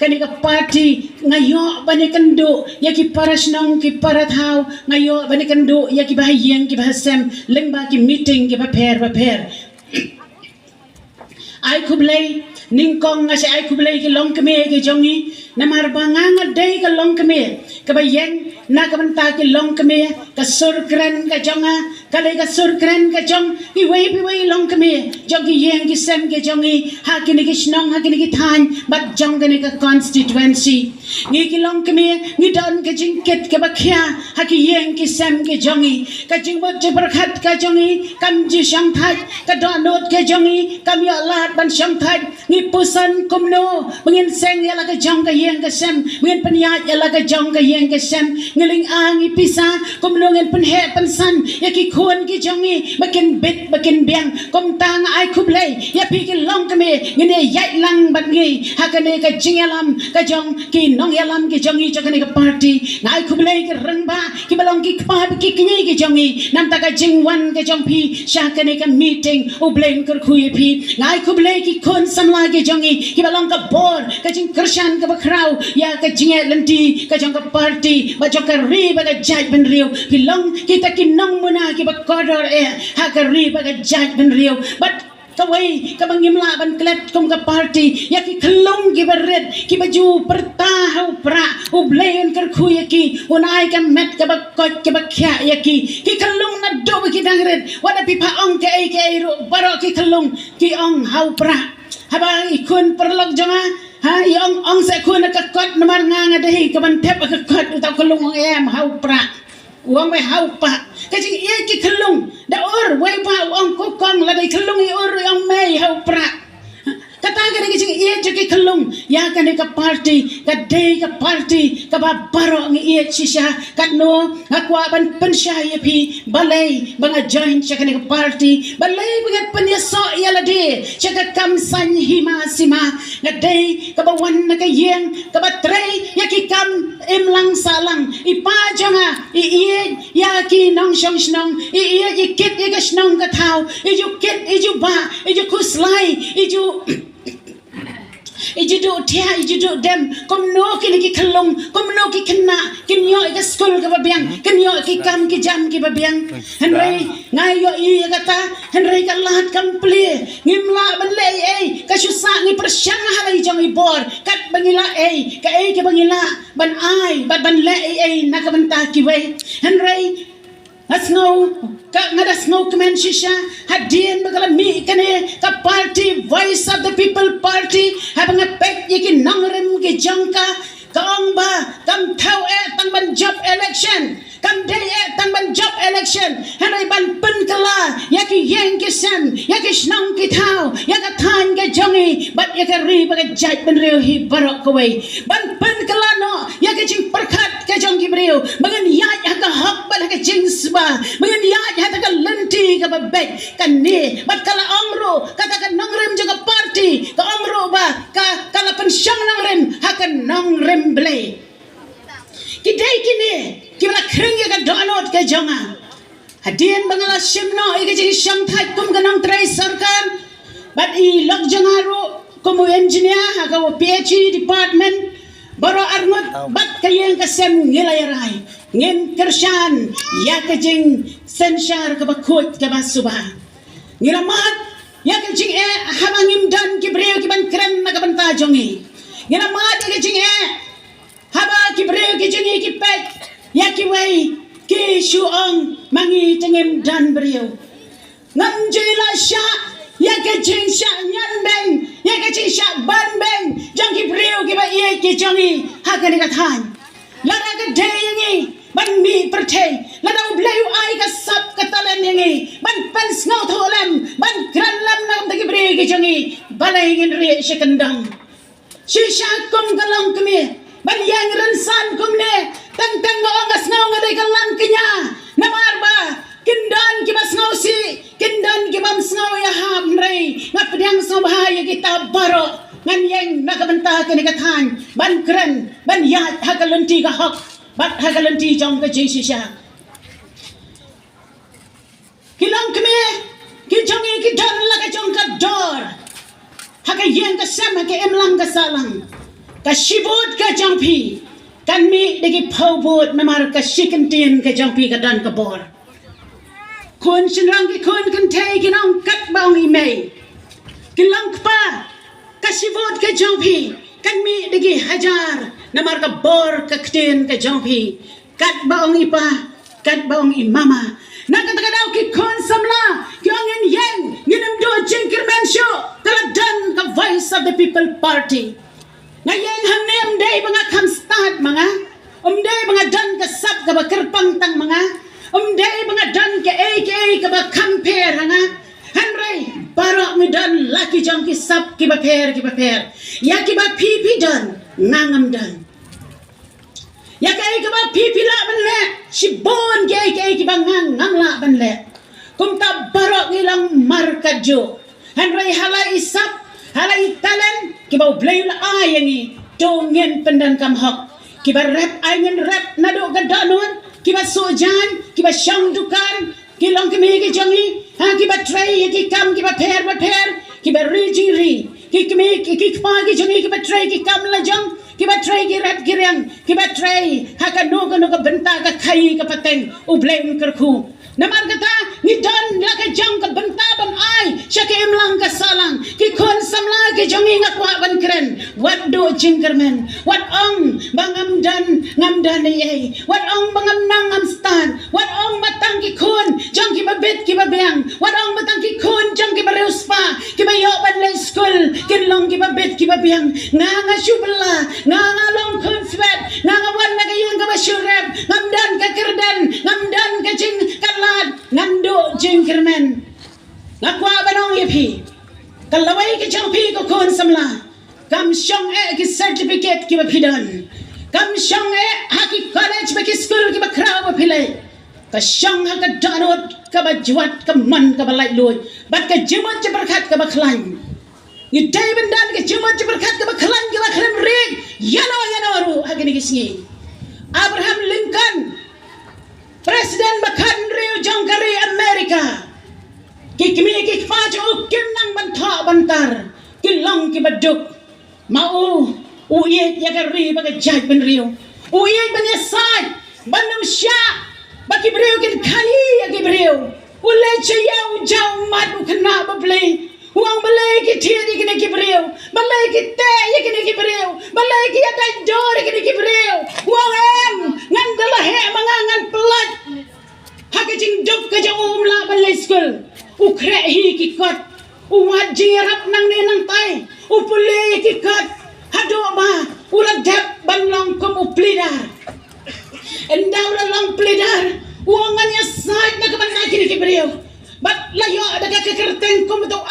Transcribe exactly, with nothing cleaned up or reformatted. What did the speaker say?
Kane ka party nga ïoh ban ïakynduh ïa ki para shnong ki para thaw, nga ïoh ban ïakynduh ïa ki bahaïing ki bahasem lyngba ki meeting ki bapher bapher. Ai khublei, nyngkong nga sa ai khublei ki longkmie ki jong ngi, namar ba nga nga dei ka longkmie kaba ïeng na ka bynta ki longkmie, ka sur kren ka jong nga ka dei ka sur kren ka jong kiwei kiwei longkmie jong ki ïing ki sem ki jong ngi ha kine ki shnong, ha kine ki thaiñ bad jong kane ka constituency. Ngi ki longkmie ngi don ka jingkit kaba khia ha ki ïing ki sem ki jong ngi. Ka jingmut jingpyrkhat ka jong ngi kam ju shongthait, ka dohnud ka jong ngi kam ïoh lad ban shongthait. Ngi puson kumno ba ngin seng ïa la ka jong ka ïing ka sem, ba ngin pynïaid ïa la ka jong ka ïing ka sem. Ngi lynga ngi pisa kumno ngin pynheh pynsan ïa ki khun ki jong ngi ba kin bit ba kin biang. Kumta nga ai khublei ïa phi ki longkmie, ngin ïa ïaid lang bad ngi ha kane ka jingïalam ka jong ki nongïalam ki jong ngi jong kane ka party. Nga ai khublei ki rangbah kiba long ki kpa ki kñi ki jong ngi, namar ka jingwan ka jong phi sha kane ka meeting, U Blei un kyrkhu ïa phi. Nga ai khublei ki khun samla ki jong ngi kiba long ka bor ka jingkyrshan kaba khraw ïa ka jingïaid lynti ka jong ka party bad jong ka ri bad ka jaitbynriew. Phi long kita ki nongmuna kiba kordor eh ha ka ri bad ka jaitbynriew. Bad kawei kaba ngim lah ban klet kum ka party, ïa ki khyllung kiba rit kiba ju pyrta ha u prah, U Blei un kyrkhu ïa ki, un ai ka met kaba koit kaba khiah ïa ki. Ki khyllung naduh ba ki dang rit, wat la phi phah ong kaei kaei ruh, baroh ki khyllung ki ong ha u prah. Haba i khun paralok jong nga, ha, i ong, ong sa khun ha ka kot, namar nga nga dei kaban thep ha ka kot, uta u khyllung ong em ha u prah. U ong wei ha u pah. Ka jingïeit ki khyllung da ur, wei pa u ong, ko kong, lada i khyllung i ur, i ong mei ha u prah. Kata ka dei ka jingïeit jong ki khyllung ïa kane ka party, ka dei ka party kaba baroh ngi ïeit shisha. Katno nga kwah ban pynshai ïa phi, balei ba nga join sha kane ka party, balei ba nga pynïasoh ïa lade sha ka kam saiñ hima sima. Nga dei kaba wan na ka ïing kaba trei ïa ki kam imlang sahlang. I pa jong nga i ïeit ïa ki nongshong shnong, i ïeit, i kit ïa ka shnong ka thaw, i ju kit, i ju bah, i ju khuslai, i ju, i ju duh thiah, i ju duh dem. Kumno kine ki khyllung, kumno ki khynnah kin ïoh ïa ka skul kaba biang, kin ïoh ïa ki kam ki jam kiba biang. Hynrei nga ïohi ïa kata, hynrei ka lad kam plie. Ngim lah ban leh ei ei, ka shu sah ngi pyrshang ha la i jong i bor. Katba ngi lah ei, kaei kaba ngi lah ban ai bad ban leh ei ei na ka bynta kiwei. Hynrei nga sngew, ka, nga da sngewkmen shisha hadien ba ka la mih kane ka party, Voice of the People Party, haba nga peit ïa ki nongrim ki jong ka, ka ong ba kam thaw eh tang ban jop election, kam dei eh tang ban jop election, hynrei ban pynkylla ïa ki ïing ki sem, ïa ki shnong ki thaw, ïa ka thaiñ ka jong ngi bad ïa ka ri bad ka jaitbynriew hi baroh kawei. Ban pynkylla noh ïa ka jingpyrkhat ka jong ki briew ba ngin ïaid ha ka hok bad ha ka jingsuba, ba ngin ïaid ha ka lynti kaba beit. Kane bad ka la ong ruh kata ka nongrim jong ka party, ka ong ruh ba ka, ka la pynshong nongrim ha ka nongrim Blei. Ki dei kine kiba la khring ïa ka dohnud ka jong nga. Hadien ba nga la shim noh ïa ka jingshongthait kum ka nongtrei sorkar bad i lok jong nga ruh kum u engineer ha ka P H E department, baroh arngut bad ka ïing ka sem ngi la ïarai, ngin kyrshan ïa ka jingsynshar kaba khuid kaba suba. Ngi la mad ïa ka jingeh haba ngim don ki briew kiban kren na ka bynta jong ngi. Ngi la mad ïa ka jingeh haba ki briew ki jong ngi ki peit ïa kiwei, ki shu ong ma ngi te ngim don briew. Ngam ju lah shah ïa ka jingshah ñiangbeiñ, ïa ka jingshah banbeiñ jong ki briew kiba ïeit ki jong ngi ha kane ka thaiñ. Lada ka dei ïa ngi ban mih pyrthei, lada U Blei u ai ka sap ka talent ïa ngi ban pynsngewthuh lem, ban kren lem na ka bynta ki briew ki jong ngi, balei ngin rieh sha kyndong? Shisha kum ka longkmie ban ïeng rynsan kumne, teng teng nga ong nga sngew nga dei ka langkñia, namar ba kin don kiba sngewsih, kin don kibym sngew ïahap, hynrei nga pdiang sngewbha ïa kita baroh. Ngan ïeng na ka bynta kane ka thaiñ ban kren, ban ïaid ha ka lynti ka hok bad ha ka lynti jong ka jingshisha. Ki longkmie ki jong ngi ki don la ka jong ka dor ha ka ïing ka sem, ha ka imlang ka sahlang. Ka shi vote ka jong phi kan mih da ki phew vote namar ka shi kyntien ka jong phi ka don ka bor. Khun shynrang ki khun kynthei ki nong katba ong i mei, ki long kpa, ka shi vote ka jong phi kan mih da ki hajar namar ka bor ka ktien ka jong phi. Katba ong i pa, katba ong i mama. Na kata ka daw ki khun samla ki ong ngin ïeng, ngin ym duh jingkyrmen shuh. Ka la don ka Voice of the People Party. Nga ïeng hangne ym dei ba nga kham stad ma nga, ym dei ba nga don ka sap kaba kyrpang tang ma nga, ym dei ba nga don kaei kaei kaba kham pher ha nga. Hynrei baroh ngi don la ki jong ki sap kiba pher kiba pher. Ïa kiba phi phi don, nga ngam don. Ïa kaei kaba phi phi lah ban leh, shibun kiei kiei kiba nga ngam lah ban leh. Kumta baroh ngi long markatjuh. Hynrei ha la i sap, ha la i talent kiba U Blei u la ai ïa ngi, to ngin pyndonkam hok. Kiba rep ai ngin rep naduh ka dohnud, kiba suh jaiñ, kiba shong dukan, ki long kmie ki jong ngi, ha, kiba trei ïa ki kam kiba pher ba pher, kiba ri jingri, ki kmie ki, ki kpa ki jong ngi kiba trei ki kam la jong, kiba trei ki rep ki riang, kiba trei ha kano kano ka bynta ka khaii ka pateng, U Blei un kyrkhu. Namar kata ngi don la ka jong ka bynta ban ai sha ka imlang ka sahlang. Ki khun samla ki jong ngi nga kwah ban kren, wat duh jingkyrmen, wat ong ba ngam don, ngam don ei ei, wat ong ba ngam nang ngam stad, wat ong ba tang ki khun jong kiba bit kiba biang, wat ong ba tang ki khun jong kiba riewspah kiba ïoh ban leit skul kin long kiba bit kiba biang. Nga nga shu bylla, nga nga long khun swet, nga nga wan na ka ïing kaba shu rep, ngam don ka kyrdan, ngam don ka jing ka lad, ngam duh jingkyrmen. Nga kwah ban ong ïa phi, ka lawei ka jong phi ko khun samla, kam shong eh ki certificate kiba phi don, kam shong eh ha ki college ba ki skul kiba khraw ba phi leit. Ka shong ha ka dohnud kaba jwat, ka mon kaba laitluid bad ka jingmut jingpyrkhat kaba khlaiñ. Ngi dei ban don ka jingmut jingpyrkhat kaba khlaiñ kaba khlem rieh ïano ïano ruh ha kine ki sngi. Abraham Lincoln, President ba khathynriew jong ka ri America, ki kmie ki kpa jong u kim nang ban thoh ban tar, ki long kiba duk. Ma u, u ïeit ïa ka ri bad ka jaitbynriew. U ïeit ban ïasaid, ban ym shah ba ki briew kin khaii ïa ki briew. U leit sha ïew, u jaw u mat, u khynnah bapli. U ong balei ki thied ïa kine ki briew, balei ki teh ïa kine ki briew, balei ki ïadait dor ïa kine ki briew. U ong em, ngan da la heh ma nga ngan pyllait. Ha ka jingduk ka jong u um lah ban leit skul. U khreh hi ki kot, u wad jingïarap nangne nangtai, u pule ïa ki kot, haduh ba u la dep ban long kum u pleader. Ynda u la long pleader, u ong ngan ïasaid na ka bynta kine ki briew. Bad la ïoh da ka kyrteng kum uto u